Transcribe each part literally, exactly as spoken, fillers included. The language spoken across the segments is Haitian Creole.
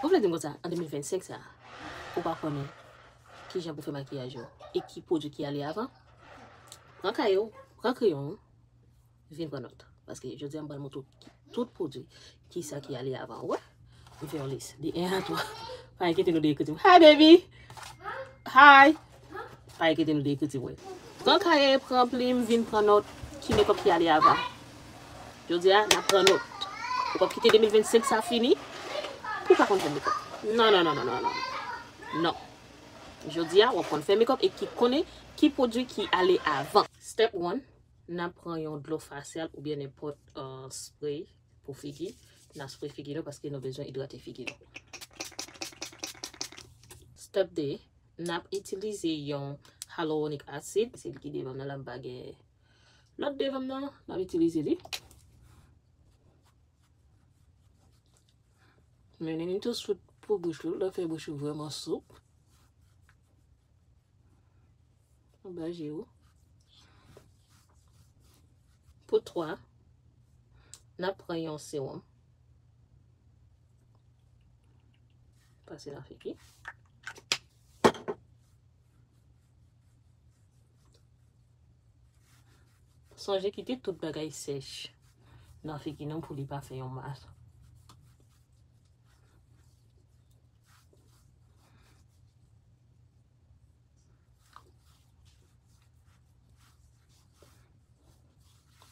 Ou vle di m konsa, an de mil vennsenk sa, ou pa konnen kijan pou fè makiyaj ou e ki pwodui ki ale avan? Pran kaye w, pran kreyon w, vin pran nòt. Paske jodi a m pral montre w tout pwodui, kisa ki ale avan. Ou wè? M fè yon lis de en a twa. Pa enkyete nou de ekriti m. Hi, baby! Hi! Pa enkyete nou de ekriti m, wi. Pran kaye, pran plim, vin pran nòt. Ki makeup ki ale avan? Jodi a, n ap pran nòt. Ou p ap kite de mil vennsenk sa fini pou w pa konn fè makeup. Non, non, non, non, non, non. Non. Jodi a, w ap konn fè makeup e ki konnen ki pwodui ki ale avan. Step one, n ap pran yon dlo fasyal oubyen nenpòt, euh, spray pou figi. N ap spray figi nou paske nou bezwen idrate figi nou. Step de, n ap itilize yon hyaluronic acid. Se li ki devan m nan la, m pa gen lòt devan m nan, n ap itilize li. Men li tou sou pou bouch ou, l ap fè bouch ou vrèman soup. Anba je ou. Pou twa, n ap pran yon sewòm. Pase nan figi. Sonje kite tout bagay sèch nan figi nou pou li pa fè yon mas.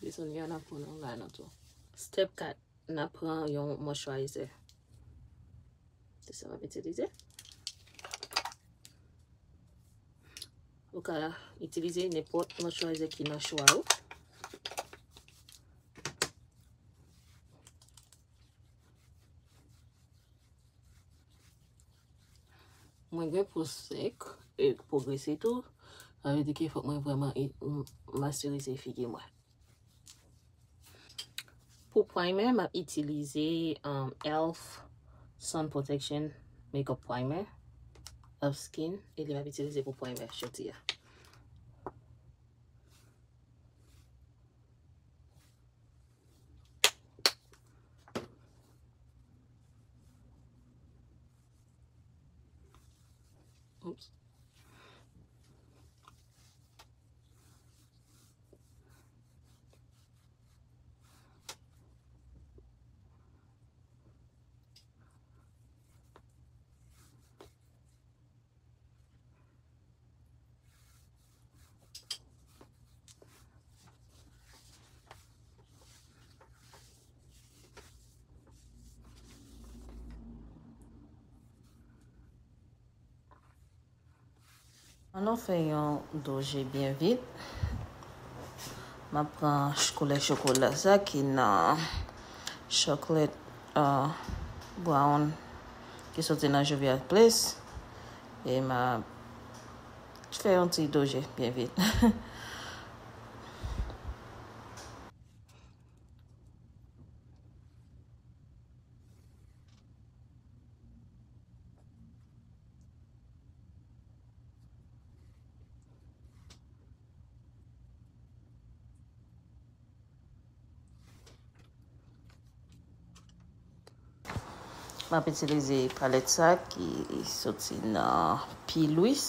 Desann li a, n ap pran yon la nan tou. Step kat, n ap pran yon moisturizer. Se sa m ap itilize. Ou ka itilize nenpòt moisturizer ki nan chwa ou. Mwen gen po sèk e pwogrese tou. Sa vle di ke fòk mwen vrèman i-, m-, masterize figi mwen. Pou primer, m ap itilize, um, elf Sun Protection Makeup Primer, elf Skin, e li m ap itilize pou primer jodi a. Oops. Ann nou fè yon doje byen vit. M ap pran ch-, koulè chokola sa ki nan chocolate, uh, brown ki soti nan Juvia's Place. E m ap fè yon ti doje byen vit. M ap itilize palèt sa ki soti nan P. Louis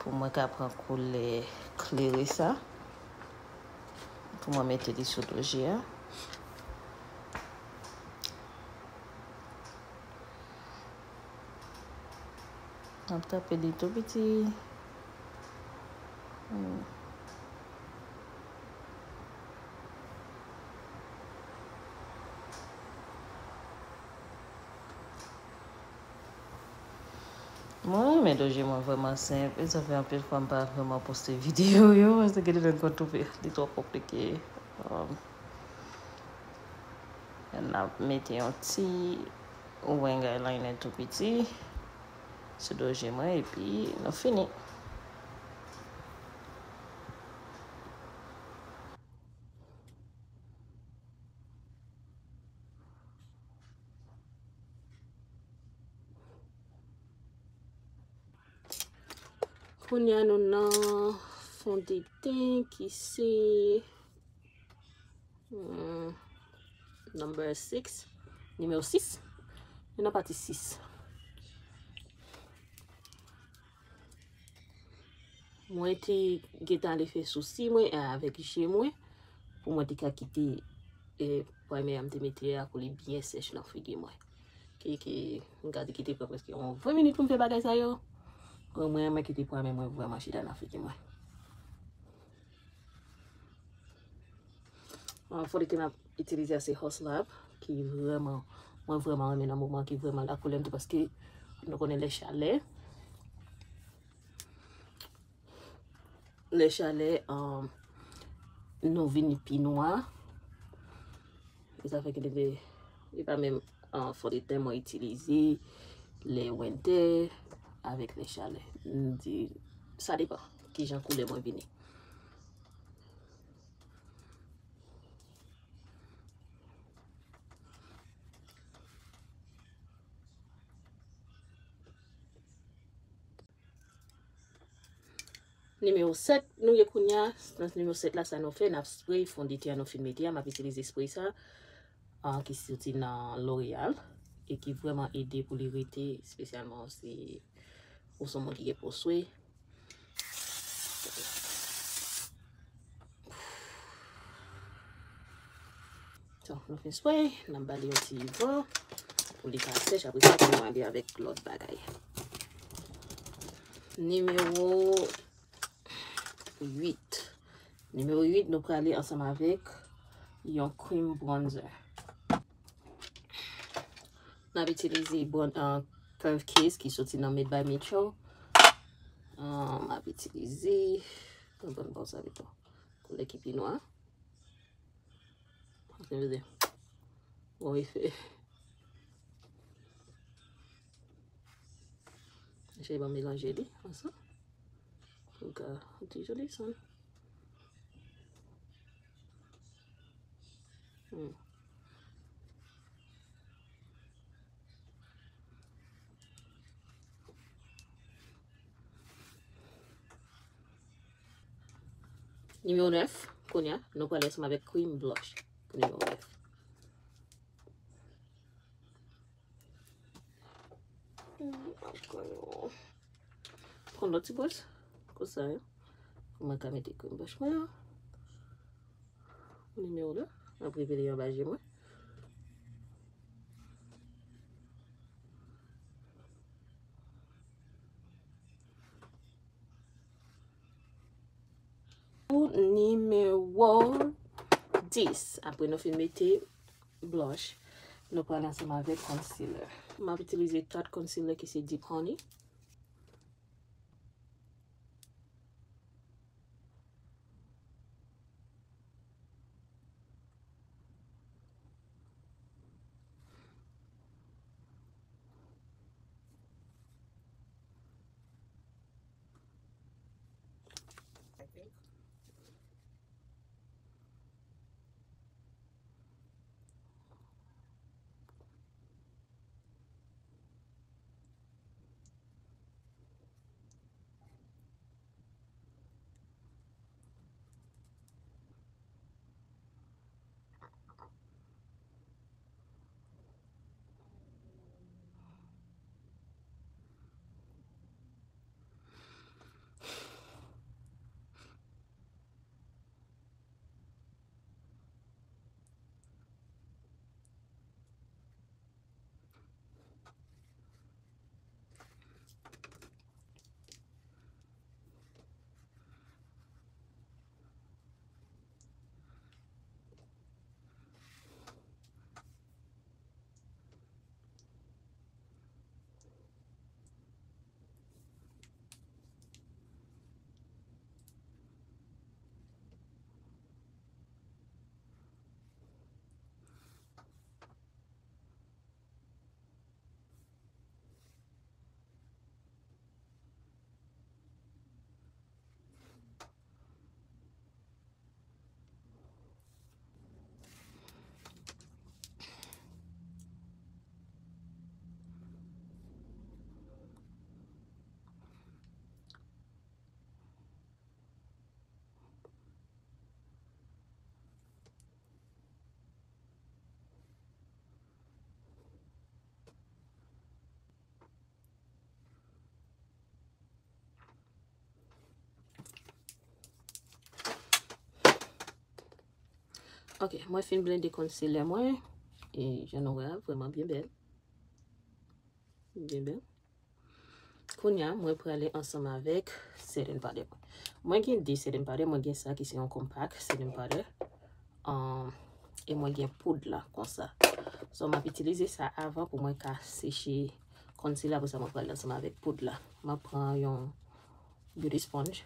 pou mwen ka pran koulè klere sa. Pou mwen mete li sou doje a. M ap tape li tou piti. Hmm. Mwen renmen doje mwen vrèman senp. E sa fè anpil fwa m pa vrèman poste videyo yo, paske gen de lè m konn twouve li twò konplike. Um, n ap mete yon ti wing eyeliner tou piti sou doje mwen, epi nou fini. Kounye a nou nan fondeten ki se, hmm, number six, nimewo sis. Nou nan pati sis. Mwen te gentan ale fè sousi mwen avèk je mwen pou mwen te ka kite, eh, premye a m te mete a pou li byen sèch nan figi mwen. Ki, ki, m ka di ki te pran prèske yon ven minit pou m fè bagay sa yo. Mwen, mwen renmen kite premye mwen vrèman chita nan figi mwen. Ah, fondate m ap itilize a se Hush Lab, ki vrèman, mwen vrèman renmen nan moman, ki vrèman lakoulè m tou, paske nou konnen lè chalè, lè chalè, um, nou vin pi nwa. E sa fè ke li, li pa menm, uh, fondate mwen itilize lè winter avèk lè chalè. M di, sa depan kijan koulè mwen vini. Nimewo sèt, nou ye kounye a. Nan nimewo sèt la, sa nou fè, n ap spray fondate a nou fin mete a. M ap itilize spray sa, ah, ki soti nan L'Oréal e ki vrèman ede pou li rete, espesyalman si ou se yon moun ki gen po swe. Donk, nou fin spray, n ap ba li yon ti van pou li ka sèch. Apre sa, pou nou ale avèk lòt bagay. Nimewo uit. Nimewo uit, nou prale ansanm avèk yon cream bronzer. N ap itilize bon, uh, Curve Case ki soti nan Made by Mitchell. Uh, m ap itilize, mwen pran bon sa pito. Koulè ki pi nwa. Sa vle di, bon efè. Cheri ban melanje li ansanm. Pou ka di joli san. Hmm. Nimewo nèf, kounye a, nou pral ansanm avèk cream blush pou nimewo nèf. Pran lòt ti bwòs konsa, wi. Pou mwen ka mete cream blush mwen an. Nimewo de, m ap revele anba je mwen. Pou nimewo dis, apre nou fin mete blush, nou pral ansanm avèk concealer. M ap itilize Tarte concealer ki se Deep Honey. Ok, mwen fin blende concealer mwen. E jan nou wè a, vrèman byen bèl. Byen bèl. Kounye a, mwen prale ansanm avèk setting powder mwen. Mwen gen de setting powder, mwen gen sa ki se yon compact setting powder. Um, e mwen gen poud la, konsa. So, m ap itilize sa avan pou mwen ka seche concealer, apre sa, mwen prale ansanm avèk poud la. M ap pran yon beauty sponge.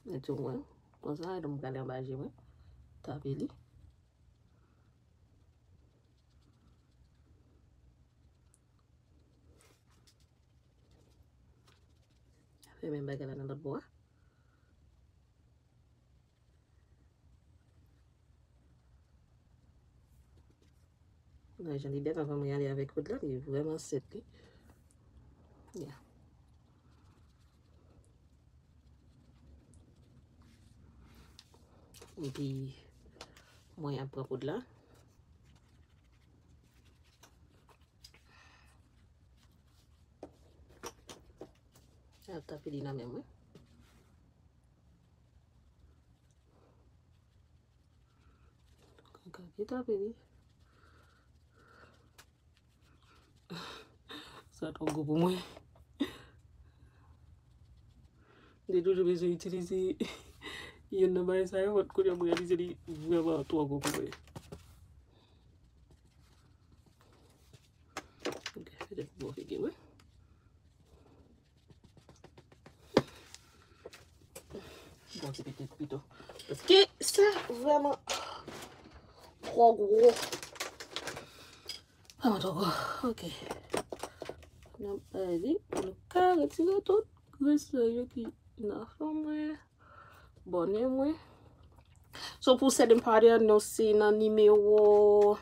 Mete mwen konsa, epi m prale anba je mwen. Tape li. Fè menm bagay la nan lòt bò a. Nan jan li bèl, anvan mwen ale avèk poud la, li vrèman senp li. Yeah. Epi, mwen ap pran poud la. Ap tape li nan men mwen. Kaka ki tape li. Sa twò gwo pou mwen. M te toujou bezwen itilize youn nan bagay sa yo, but kounye a m reyalize li vrèman twò gwo pou mwen. Ok, fè de bò figi mwen. Bon, se petèt pito. Paske sa vrèman twò gwo. Vrèman twò gwo. Ok. N ap bay li pou nou ka retire tout grès yo ki nan fon mwen. Bòne mwen. So, pou setting powder, nou se nan nimewo,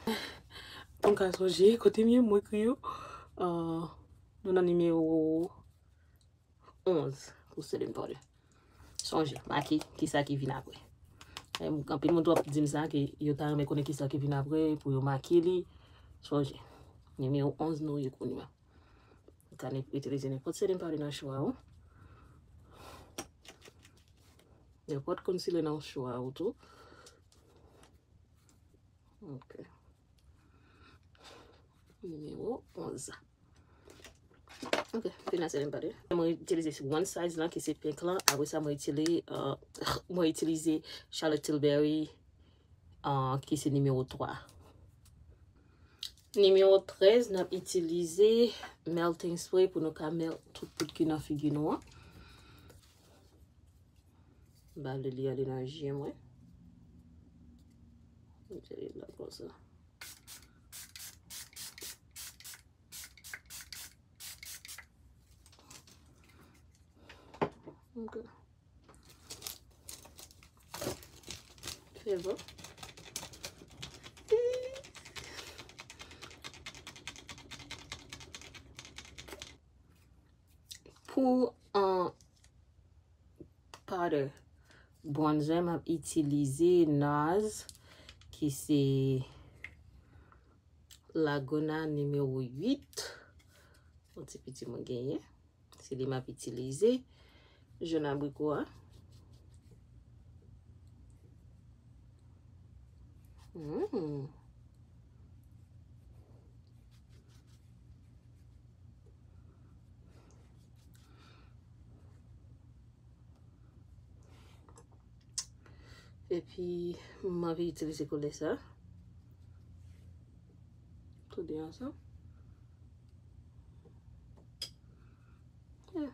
m ka sonje, kote m ye, mwen ekri yo. Uh, nou nan nimewo onz pou setting powder. Sonje, make kisa ki vin apre. Em, anpil moun tou ap di m sa, ke yo ta renmen konnen kisa ki vin apre, pou yo make li. Sonje, nimewo onz nou ye kounye a. Ou ka ne-, itilize nenpòt setting powder nan chwa ou. Nenpòt concealer nan chwa ou tou. Ok. Nimewo onz. Ok, fini setting powder. Mwen itilize One Size lan, ki se pink lan. Apre sa, mwen itilize, uh, mwen itilize Charlotte Tilbury, uh, ki se nimewo twa. Nimewo trèz, n ap itilize melting spray pou nou ka melt tout poud ki nan figi nou an. M ba li ale nan je mwen. M tire la konsa. Ok. Fè bon. Pou an powder bronzer, m ap itilize Nars, ki se Laguna nimewo uit. Yon ti piti mwen genyen. Se li m ap itilize. Jòn abriko a. Mm. Epi, m anvi itilize koulè sa. Tou de ansanm. Yeah.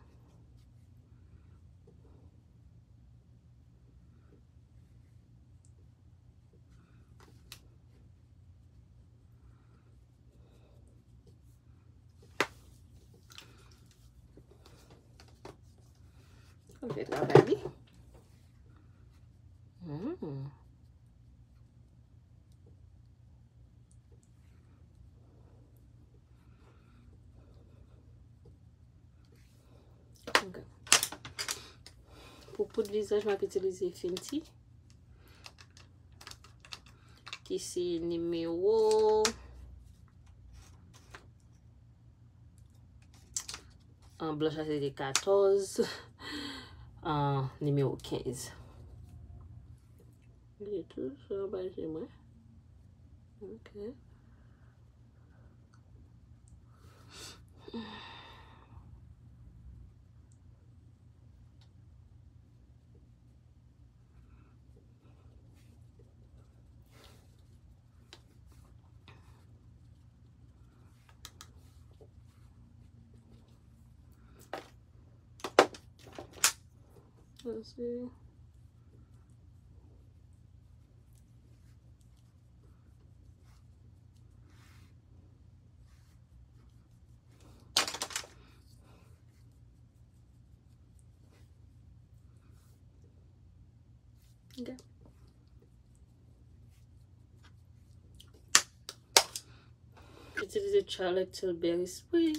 Fè travay li. Hmm. Ok. Pou poud vizaj, m ap itilize Fenty, ki se nimewo, An blanch la se te katòz, an nimewo kenz. Li tou sou anba je mwen. Ok. Let's see. Ok. Itilize Charlotte Tilbury Spray.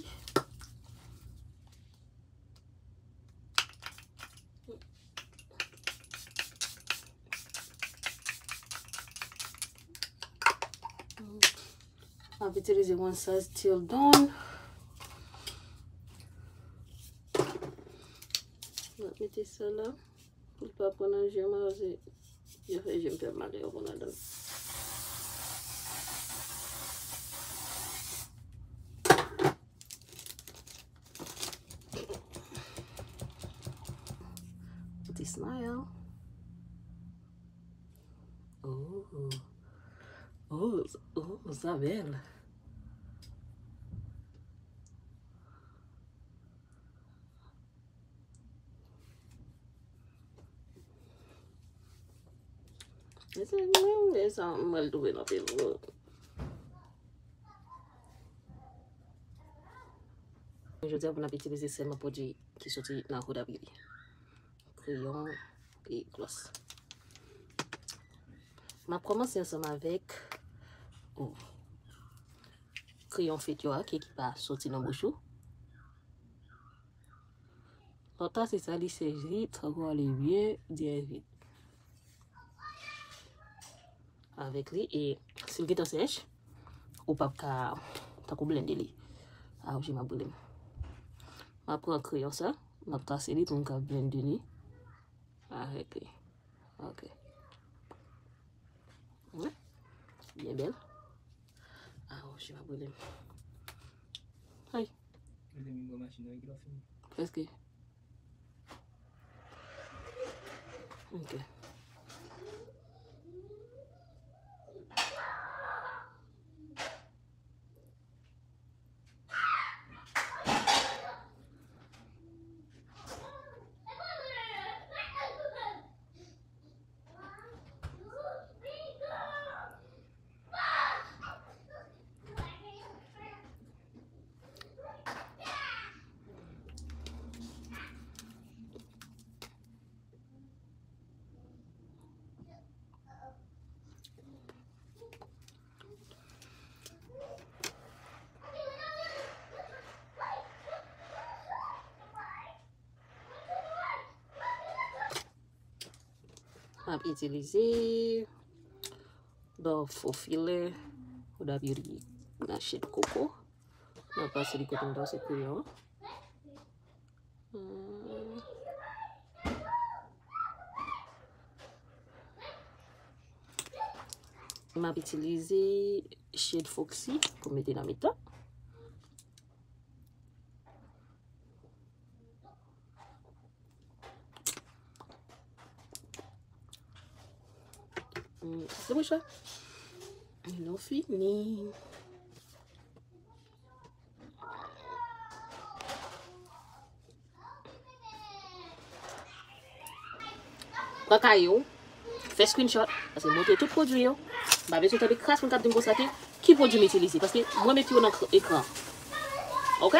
M ap itilize One Size Till Dawn. M ap mete sa la. Pou l pa pran nan je m, paske yo fè je m fè mal, yo pran ladan. Ti smile. Oh. Oh, oh, sa bèl. E sa, mwen, e sa, mwen, l twouve l anpil. Jodi a, pou n ap itilize sèlman pwodui ki soti nan Huda Beauty. Kreyon e glòs. M ap kòmanse ansanm avèk, oh, kreyon fèt yo a, ki, ki pa soti nan bouch ou. Lòt la, se sa, li sèvi tankou ale byen, dyè vit. Avèk li, e si l gentan sèch, ou p ap ka, tankou blende li. A, je m ap brile m. M ap pran kreyon sa, m ap kase li pou m ka blende li avèk li. Ok. Wi. Byen bèl. A, je m ap brile m. Ay. Mezanmi, bò machin nan, kilè w fini? Prèske. Ok. M ap itilize Dove Faux Filler Huda Beauty nan shade koko. M ap pase li kote m pase kreyon an. Hmm. M ap itilize shade Foxy pou mete nan mitan. Hmm, se mouchwa. Nou fini. Pran kaye w, fè screenshot, paske montre tout pwodui yo. M pa bezwen tande kras moun k ap di m konsa ke ki pwodui m itilize, paske mwen mete yo nan kr-, ekran. Ok?